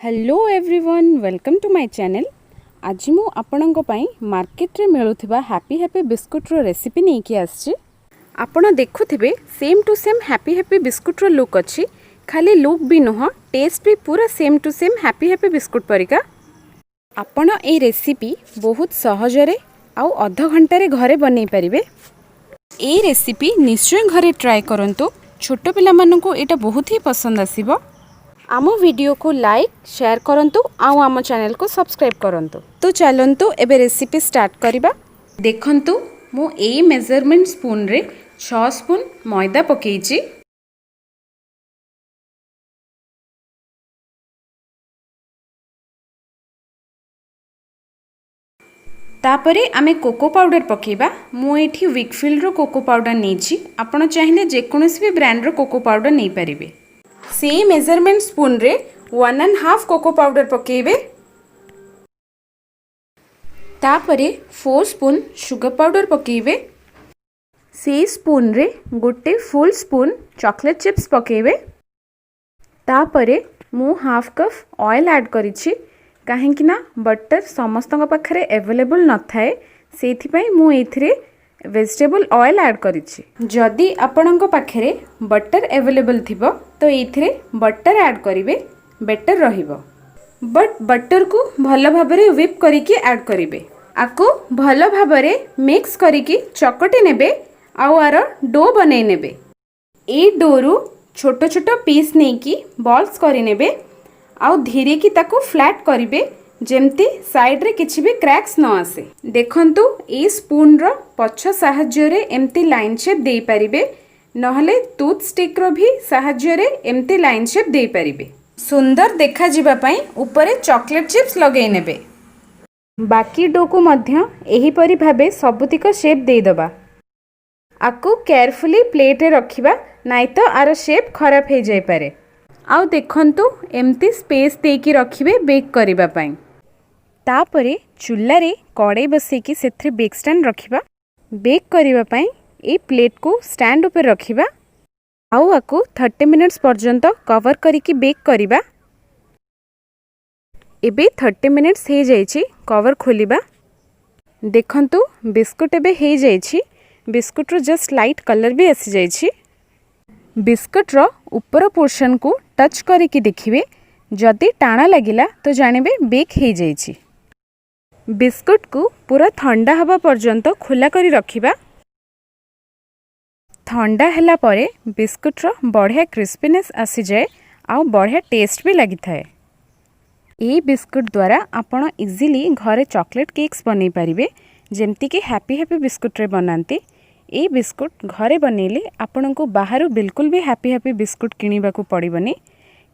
Hello everyone, welcome to my channel. ଆଜି ମୁଁ ଆପଣଙ୍କ ପାଇଁ ମାର୍କେଟରେ ମିଳୁଥିବା ହ୍ୟାପି ହ୍ୟାପି ବିସ୍କୁଟର ରେସିପି ନେଇକି ଆସିଛି। ଆପଣ ଦେଖୁଥିବେ, same to same happy happy ବିସ୍କୁଟର look ଅଛି। ଖାଲି ଲୁକ୍ ବି ନୁହଁ, ଟେଷ୍ଟ ବି ପୁରା same to same happy happy biscuit ପରିକା। ଆପଣ ଏଇ ରେସିପି ବହୁତ ସହଜରେ ଆଉ ଅଧ ଘଣ୍ଟାରେ ଘରେ ବନେଇ ପାରିବେ। ଏଇ ରେସିପି ନିଶ୍ଚୟ ଘରେ ଟ୍ରାଏ କରନ୍ତୁ। ଛୋଟ ପିଲାମାନଙ୍କୁ ଏଇଟା ବହୁତ ହି ପସନ୍ଦ ଆସିବ। ଆମ ଭିଡ଼ିଓକୁ ଲାଇକ୍, ସେୟାର କରନ୍ତୁ ଆଉ ଆମ ଚ୍ୟାନେଲକୁ ସବସ୍କ୍ରାଇବ୍ କରନ୍ତୁ। ତ ଚାଲନ୍ତୁ, ଏବେ ରେସିପି ଷ୍ଟାର୍ଟ କରିବା। ଦେଖନ୍ତୁ, ମୁଁ ଏଇ ମେଜରମେଣ୍ଟ ସ୍ପୁନରେ 6 ସ୍ପୁନ୍ ମଇଦା ପକେଇଛି। ତାପରେ ଆମେ କୋକୋ ପାଉଡ଼ର ପକାଇବା। ମୁଁ ଏଇଠି ୱିକଫିଲ୍ଡର କୋକୋ ପାଉଡ଼ର ନେଇଛି। ଆପଣ ଚାହିଁଲେ ଯେକୌଣସି ବି ବ୍ରାଣ୍ଡର କୋକୋ ପାଉଡ଼ର ନେଇପାରିବେ। ସେଇ ମେଜରମେଣ୍ଟ ସ୍ପୁନରେ 1.5 କୋକୋ ପାଉଡ଼ର ପକାଇବେ। ତାପରେ 4 ସ୍ପୁନ୍ ସୁଗର ପାଉଡ଼ର ପକାଇବେ। ସେଇ ସ୍ପୁନରେ ଗୋଟେ ଫୁଲ୍ ସ୍ପୁନ୍ ଚକୋଲେଟ୍ ଚିପ୍ସ ପକାଇବେ। ତାପରେ ମୁଁ ହାଫ୍ କପ୍ ଅଏଲ୍ ଆଡ଼୍ କରିଛି, କାହିଁକି ନା ବଟର୍ ସମସ୍ତଙ୍କ ପାଖରେ ଆଭେଲେବୁଲ୍ ନଥାଏ। ସେଇଥିପାଇଁ ମୁଁ ଏଇଥିରେ ଭେଜିଟେବୁଲ୍ ଅଏଲ୍ ଆଡ଼୍ କରିଛି। ଯଦି ଆପଣଙ୍କ ପାଖରେ ବଟର୍ ଆଭେଲେବୁଲ୍ ଥିବ, ତ ଏଇଥିରେ ବଟର୍ ଆଡ଼୍ କରିବେ, ବେଟର୍ ରହିବ। ବଟ୍ ବଟର୍କୁ ଭଲ ଭାବରେ ହ୍ୱିପ୍ କରିକି ଆଡ଼୍ କରିବେ। ଆକୁ ଭଲ ଭାବରେ ମିକ୍ସ କରିକି ଚକଟି ନେବେ ଆଉ ଆର do ବନେଇ ନେବେ। ଏଇ ଡୋରୁ ଛୋଟ ଛୋଟ ପିସ୍ ନେଇକି ବଲ୍ସ କରିନେବେ ଆଉ ଧୀରେକି ତାକୁ ଫ୍ଲାଟ୍ କରିବେ, ଯେମିତି ସାଇଡ଼୍ରେ କିଛି ବି କ୍ରାକ୍ସ ନ ଆସେ। ଦେଖନ୍ତୁ, ଏଇ ସ୍ପୁନ୍ର ପଛ ସାହାଯ୍ୟରେ ଏମିତି ଲାଇନ୍ ସେପ୍ ଦେଇପାରିବେ, ନହେଲେ ଟୁଥ୍ ଷ୍ଟିକ୍ର ବି ସାହାଯ୍ୟରେ ଏମିତି ଲାଇନ୍ ସେପ୍ ଦେଇପାରିବେ। ସୁନ୍ଦର ଦେଖାଯିବା ପାଇଁ ଉପରେ ଚକୋଲେଟ୍ ଚିପ୍ସ ଲଗେଇ ନେବେ। ବାକି ଡୋକୁ ମଧ୍ୟ ଏହିପରି ଭାବେ ସବୁତିକ ସେପ୍ ଦେଇଦେବା। ଆକୁ କେୟାରଫୁଲି ପ୍ଲେଟ୍ରେ ରଖିବା, ନାଇଁ ତ ଆର ସେପ୍ ଖରାପ ହେଇଯାଇପାରେ। ଆଉ ଦେଖନ୍ତୁ, ଏମିତି ସ୍ପେସ୍ ଦେଇକି ରଖିବେ ବେକ୍ କରିବା ପାଇଁ। ତାପରେ ଚୁଲାରେ କଡ଼େଇ ବସେଇକି ସେଥିରେ ବେକ୍ ଷ୍ଟାଣ୍ଡ ରଖିବା। ବେକ୍ କରିବା ପାଇଁ ଏଇ ପ୍ଲେଟ୍କୁ ଷ୍ଟାଣ୍ଡ ଉପରେ ରଖିବା ଆଉ ଆକୁ 30 ମିନିଟ୍ସ ପର୍ଯ୍ୟନ୍ତ କଭର୍ କରିକି ବେକ୍ କରିବା। ଏବେ 30 ମିନିଟ୍ସ ହେଇଯାଇଛି, କଭର୍ ଖୋଲିବା। ଦେଖନ୍ତୁ, ବିସ୍କୁଟ ଏବେ ହେଇଯାଇଛି। ବିସ୍କୁଟର ଜଷ୍ଟ ଲାଇଟ୍ କଲର୍ ବି ଆସିଯାଇଛି। ବିସ୍କୁଟର ଉପର ପୋର୍ସନକୁ ଟଚ୍ କରିକି ଦେଖିବେ। ଯଦି ଟାଣ ଲାଗିଲା, ତ ଜାଣିବେ ବେକ୍ ହେଇଯାଇଛି। ବିସ୍କୁଟକୁ ପୁରା ଥଣ୍ଡା ହେବା ପର୍ଯ୍ୟନ୍ତ ଖୋଲା କରି ରଖିବା। ଥଣ୍ଡା ହେଲା ପରେ ବିସ୍କୁଟର ବଢ଼ିଆ କ୍ରିସ୍ପିନେସ୍ ଆସିଯାଏ ଆଉ ବଢ଼ିଆ ଟେଷ୍ଟ ବି ଲାଗିଥାଏ। ଏଇ ବିସ୍କୁଟ ଦ୍ୱାରା ଆପଣ ଇଜିଲି ଘରେ ଚକୋଲେଟ୍ କେକ୍ସ ବନେଇ ପାରିବେ, ଯେମିତିକି ହ୍ୟାପି ହ୍ୟାପି ବିସ୍କୁଟରେ ବନାନ୍ତି। ଏଇ ବିସ୍କୁଟ ଘରେ ବନେଇଲେ ଆପଣଙ୍କୁ ବାହାରୁ ବିଲକୁଲ ବି ହ୍ୟାପି ହ୍ୟାପି ବିସ୍କୁଟ କିଣିବାକୁ ପଡ଼ିବନି,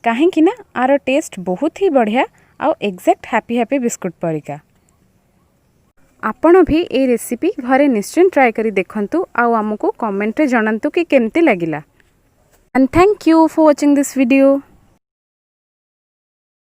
କାହିଁକି ନା ଆର ଟେଷ୍ଟ ବହୁତ ହି ବଢ଼ିଆ ଆଉ ଏକ୍ଜାକ୍ଟ ହ୍ୟାପି ହ୍ୟାପି ବିସ୍କୁଟ ପରିକା। ଆପଣ ବି ଏଇ ରେସିପି ଘରେ ନିଶ୍ଚୟ ଟ୍ରାଏ କରି ଦେଖନ୍ତୁ ଆଉ ଆମକୁ କମେଣ୍ଟରେ ଜଣାନ୍ତୁ କି କେମିତି ଲାଗିଲା। And thank you for watching this video.